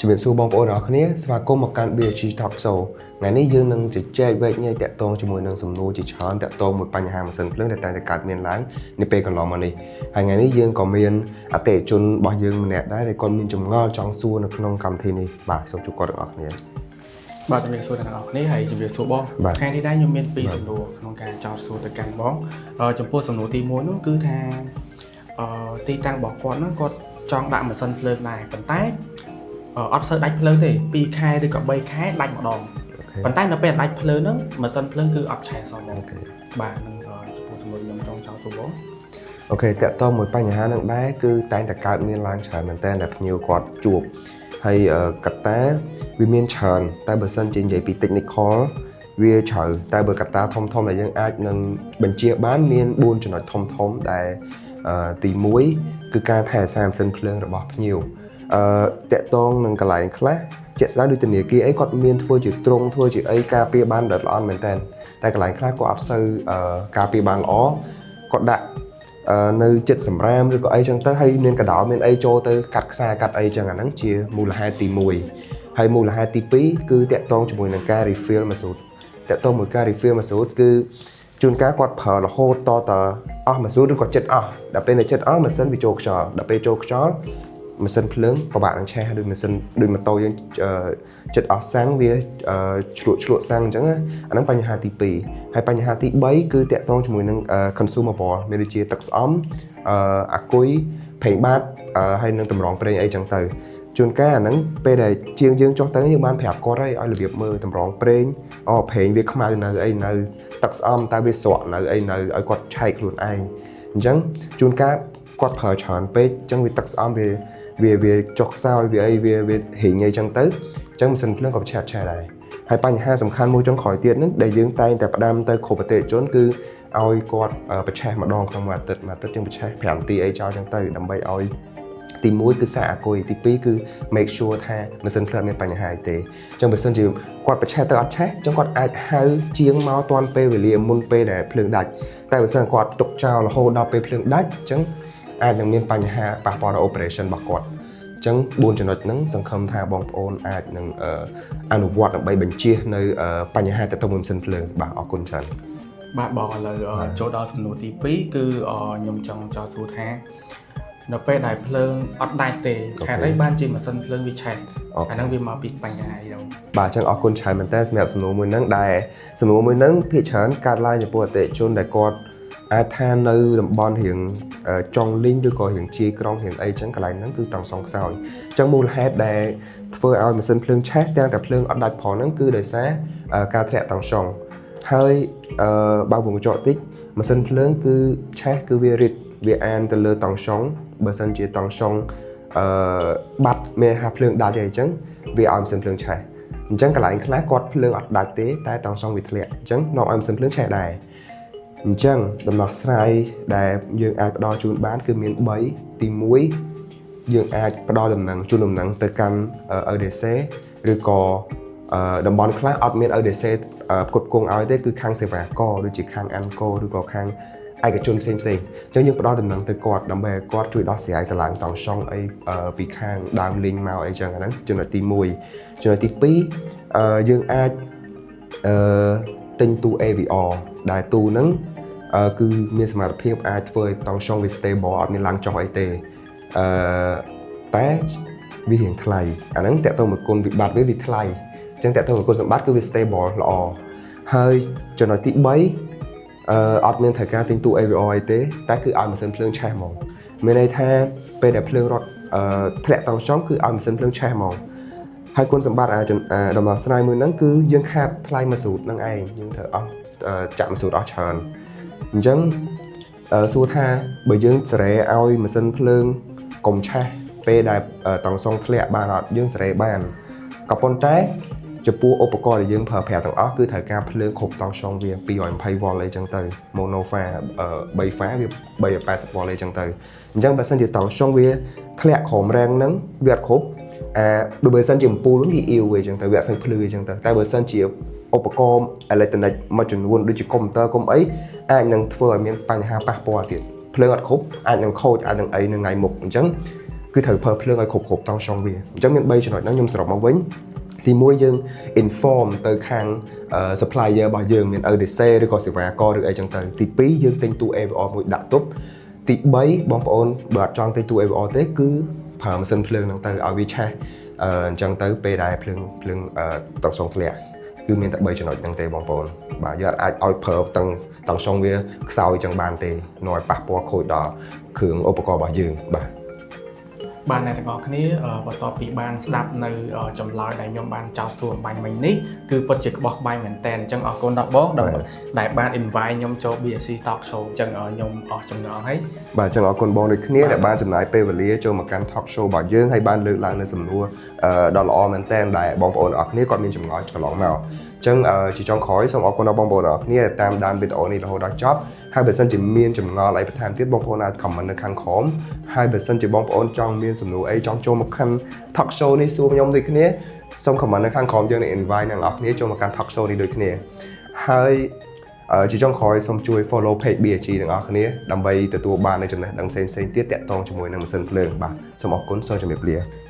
ជំរាបសួរបងប្អូនទាំងអស់គ្នាស្វាគមន៍មកកាន់ BG Talk Show។ ថ្ងៃនេះយើងនឹងជជែកវែកញែកតាក់ទងជាមួយនឹងសំណួរជាច្រើនតាក់ទងមួយបញ្ហាម៉ាស៊ីនភ្លើងដែលតែងតែកើតមានឡើងនាពេលកន្លងមកនេះហើយថ្ងៃនេះយើងក៏មានអតិថិជនរបស់យើងម្នាក់ដែរដែលគាត់មានចម្ងល់ចង់សួរនៅក្នុងកម្មវិធីនេះបាទសូមជួបគាត់ទាំងអស់គ្នា។ បាទជំរាបសួរអ្នកទាំងអស់គ្នាហើយជំរាបសួរបង បាទ។ ថ្ងៃនេះដែរខ្ញុំមានពីរសំណួរក្នុងការចោទសួរទៅកាន់បងចំពោះសំណួរទី1នោះគឺថាទីតាំងរបស់គាត់ហ្នឹងគាត់ចង់ដាក់ម៉ាស៊ីនភ្លើងដែរប៉ុន្តែអត់សូវដាច់ភ្លើងទេ2ខែឬក៏3ខែដាច់ម្ដង ប៉ុន្តែនៅពេលដាច់ភ្លើងហ្នឹងម៉ាស៊ីនភ្លើងគឺអត់ឆេះសោះហ្មង។ Okay. បាទនឹងចំពោះសំណួរខ្ញុំចង់ចោទសួរបង Okay តាក់ទងមួយបញ្ហានឹងដែរគឺតែងតែកើតមានឡើងច្រើនមែនតើដែលភ្ញៀវគាត់ជួបហើយកត្តាវាមានច្រើនតែបើសិនជានិយាយពី technical វាជ្រៅតែបើកត្តាធំធំដែលយើងអាចនឹងបញ្ជាបានមាន4ចំណុចធំធំដែលទី1គឺការថែរក្សាម៉ាស៊ីនភ្លើងរបស់ភ្ញៀវតាក់ទងនឹងកន្លែងខ្លះជាក់ស្ដែងដូចធនាគារអីគាត់មានធ្វើជាទ្រុងធ្វើជាអីការពារបានដ៏ល្អមែនតើតែកន្លែងខ្លះគាត់អត់សូវការពារបានល្អគាត់ដាក់ នៅចិត្តសម្រាមឬក៏អីចឹងទៅហើយមានកដោមានអីចូលទៅកាត់ខ្សែកាត់អីចឹងអាហ្នឹងជាមូលហេតុទី1ហើយមូលហេតុទី2គឺតាក់ទងជាមួយនឹងការ refill ម៉ាស៊ូតតាក់ទងមួយការ refill ម៉ាស៊ូតគឺជួនកាលគាត់ប្រើរហូតតតអស់ម៉ាស៊ូតឬក៏ចិត្តអស់ដល់ពេលនៅចិត្តអស់ម៉ាស៊ីនវាចូលខ្យល់ដល់ពេលចូលខ្យល់ម៉ាស៊ីនភ្លើងពិបាកនឹងឆេះដូចម៉ាស៊ីនដូចម៉ូតូយើងចិត្តអស់សាំងវាឆ្លក់ឆ្លក់សាំងអញ្ចឹងណាអាហ្នឹងបញ្ហាទី2ហើយបញ្ហាទី3គឺតាក់ទងជាមួយនឹង consumable មានដូចជាទឹកស្អំអាគុយប្រេងបាតហើយនឹងតម្រងប្រេងអីចឹងទៅជួនកាលអាហ្នឹងពេលដែលជាងយើងចុះទៅយើងបានប្រាប់គាត់ហើយឲ្យរបៀបមើលតម្រងប្រេងអូប្រេងវាខ្មៅនៅអីនៅទឹកស្អំតើវាស្រក់នៅអីនៅឲ្យគាត់ឆែកខ្លួនឯងអញ្ចឹងជួនកាលគាត់ប្រើច្រើនពេកអញ្ចឹងវាទឹកស្អំវាវាវាចុះខ្សោយវាអីវាវារីងអីចឹងទៅអញ្ចឹងម៉ាស៊ីនភ្លើងក៏ឆាតឆាដែរហើយបញ្ហាសំខាន់មួយចុងក្រោយទៀតហ្នឹងដែលយើងតែងតែផ្ដាំទៅគ្រប់អតិថិជនគឺឲ្យគាត់ប្រឆេះម្ដងក្នុងមួយអាទិត្យមួយអាទិត្យយើងប្រឆេះ5នាទីអីចោលចឹងទៅដើម្បីឲ្យទី1គឺសាកអាគុយទី2គឺ make sure ថាម៉ាស៊ីនភ្លើងអត់មានបញ្ហាអីទេអញ្ចឹងបើសិនជាគាត់ប្រឆេះទៅអត់ឆេះអញ្ចឹងគាត់អាចហៅជាងមកទាន់ពេលវេលាមុនពេលដែលភ្លើងដាច់តែបើសិនគាត់ទុកចោលរហូតដល់ពេលភ្លើងដាច់អញ្ចឹងអាចនឹងមានបញ្ហាប៉ះពាល់ដល់ operation របស់គាត់អញ្ចឹង4ចំណុចហ្នឹងសង្ឃឹមថាបងប្អូនអាចនឹងអនុវត្តដើម្បីបញ្ជៀសនៅបញ្ហាទាក់ទងមួយម៉ាស៊ីនភ្លើងបាទអរគុណច្រើន។ បាទបងឥឡូវចូលដល់សំណួរទី2គឺខ្ញុំចង់ចោទសួរថានៅពេលដែលភ្លើងអត់ដាច់ទេហេតុអីបានជាម៉ាស៊ីនភ្លើងវាឆេះអាហ្នឹងវាមកពីបញ្ហាអីទៅ? បាទអញ្ចឹងអរគុណច្រើនមែនតើសម្រាប់សំណួរមួយហ្នឹងដែលសំណួរមួយហ្នឹងភាគច្រើនកើតឡើងចំពោះអតិថិជនដែលគាត់អាចថានៅតំបន់រៀងចុងលីងឬក៏រៀងជាយក្រុងរៀងអីចឹងកន្លែងហ្នឹងគឺតង់សងខ្សោយអញ្ចឹងមូលហេតុដែលធ្វើឲ្យម៉ាស៊ីនភ្លើងឆេះទាំងតែភ្លើងអត់ដាច់ផងហ្នឹងគឺដោយសារការធ្លាក់តង់ស្យុងហើយបើវងកញ្ចក់តិចម៉ាស៊ីនភ្លើងគឺឆេះគឺវារីតវាអានទៅលើតង់ស្យុងបើសិនជាតង់ស្យុងបាត់មានថាភ្លើងដាច់អីចឹងវាឲ្យម៉ាស៊ីនភ្លើងឆេះអញ្ចឹងកន្លែងខ្លះគាត់ភ្លើងអត់ដាច់ទេតែតង់ស្យុងវាធ្លាក់អញ្ចឹងនាំឲ្យម៉ាស៊ីនភ្លើងឆេះដែរអញ្ចឹងដំណោះស្រាយដែលយើងអាចផ្ដល់ជូនបានគឺមាន3ទី1យើងអាចផ្ដល់ដំណឹងជូនដំណឹងទៅកាន់ EDC ឬក៏តំបន់ខ្លះអត់មាន EDC ផ្គត់ផ្គង់ឲ្យទេគឺខាងសេវាករដូចជាខាង ANCO ឬក៏ខាងឯកជនផ្សេងផ្សេងអញ្ចឹងយើងផ្ដល់ដំណឹងទៅគាត់ដើម្បីឲ្យគាត់ជួយដោះស្រាយតម្លើងតង់ស្យុងអីពីខាងដើមលីងមកអីចឹងអាហ្នឹងចំណុចទី1ចំណុចទី2យើងអាចទិញទូ AVR ដែលទូហ្នឹងគឺមានសមត្ថភាពអាចធ្វើឲ្យតង់ស្យុងវា stable អត់មានឡើងចុះអីទេតែវារៀងថ្លៃអាហ្នឹងតើតើមួយគុណវិបត្តិវាវាថ្លៃអញ្ចឹងតើតើមួយគុណសម្បត្តិគឺវា stable ល្អហើយចំណុចទី3អត់មានត្រូវការទិញទូ AVR អីទេតែគឺឲ្យម៉ាស៊ីនភ្លើងឆេះហ្មងមានន័យថាពេលដែលភ្លើងរត់ធ្លាក់តង់ស្យុងគឺឲ្យម៉ាស៊ីនភ្លើងឆេះហ្មងហើយគុណសម្បត្តិអាដំណោះស្រាយមួយហ្នឹងគឺយើងខាតថ្លៃម៉ាស៊ូតហ្នឹងឯងយើងត្រូវអស់ចាក់ម៉ាស៊ូតអស់ច្រើនអញ្ចឹងសួរថាបើយើងសេរីឲ្យម៉ាស៊ីនភ្លើងកុំឆេះពេលដែលតង់ស្យុងធ្លាក់បានអត់យើងសេរីបានក៏ប៉ុន្តែចំពោះឧបករណ៍ដែលយើងប្រើប្រាស់ទាំងអស់គឺត្រូវការភ្លើងគ្រប់តង់ស្យុងវា220 V អីចឹងទៅ mono phase 3 phase វា380 V អីចឹងទៅអញ្ចឹងបើសិនជាតង់ស្យុងវាធ្លាក់ក្រោមរាំងហ្នឹងវាអត់គ្រប់អាបើសិនជាអំពូលហ្នឹងវាអ៊ីវអីចឹងទៅវាអត់សូវភ្លឺអីចឹងទៅតែបើសិនជាឧបករណ៍អេឡិចត្រូនិកមួយចំនួនដូចជាកុំព្យូទ័រកុំអីអាចនឹងធ្វើឲ្យមានបញ្ហាប៉ះពាល់ទៀតភ្លើងអត់គ្រប់អាចនឹងខូចអាចនឹងអីនៅថ្ងៃមុខអញ្ចឹង គឺត្រូវប្រើភ្លើងឲ្យគ្រប់គ្រប់តង់ស្យុងវាអញ្ចឹងមាន3ចំណុចហ្នឹងខ្ញុំសរុបមកវិញទី1យើង inform ទៅខាង supplier របស់យើងមាន EDC ឬក៏សេវាករឬអីចឹងទៅទី2យើងទិញទូ AVR មួយដាក់ទុកទី3បងប្អូនបើអត់ចង់ទិញទូ AVR ទេគឺប្រើម៉ាស៊ីនភ្លើងហ្នឹងទៅឲ្យវាឆេះអឺអញ្ចឹងទៅពេលដែលភ្លើងភ្លើងតង់ស្យុងធ្លាក់គឺមានតែ3ចំណុចហ្នឹងទេបងប្អូនបាទយើងអាចឲ្យប្រើតង់តង់ស្យុងវាខ្សោយចឹងបានទេនាំឲ្យប៉ះពាល់ខូចដល់គ្រឿងឧបករណ៍របស់យើងបាទ បាទអ្នកទាំងអស់គ្នាបន្ទាប់ពីបានស្ដាប់នៅចម្លើយដែលខ្ញុំបានចោទសួរអម្បាញ់មិញនេះគឺពិតជាក្បោះក្បាយមែនតើអញ្ចឹងអរគុណដល់បងដែលដែលបាន invite ខ្ញុំចូល BSC Talk Show អញ្ចឹងខ្ញុំអស់ចម្ងល់ហើយ បាទអញ្ចឹងអរគុណបងដូចគ្នាដែលបានចំណាយពេលវេលាចូលមកកាន់ talk show របស់យើងហើយបានលើកឡើងនៅសំណួរដ៏ល្អមែនទែនដែលបងប្អូនអរគ្នាគាត់មានចម្ងល់កន្លងមកអញ្ចឹងជាចុងក្រោយសូមអរគុណដល់បងប្អូនអរគ្នាដែលតាមដានវីដេអូនេះរហូតដល់ចប់ហើយបើសិនជាមានចម្ងល់អីបន្ថែមទៀតបងប្អូនអាច comment នៅខាងក្រោមហើយបើសិនជាបងប្អូនចង់មានសំណួរអីចង់ចូលមកកាន់ talk show នេះសួរខ្ញុំដូចគ្នាសូម comment នៅខាងក្រោមយើងនឹង invite អ្នកនរគ្នាចូលមកកាន់ talk show នេះដូចគ្នាហើយជាចុងក្រោយសូមជួយ follow page BAG ទាំងអស់គ្នាដើម្បីទទួលបាននូវចំណេះដឹងផ្សេងៗទៀតទាក់ទងជាមួយនឹងម៉ាស៊ីនភ្លើងបាទសូមអរគុណសូមជម្រាបលា។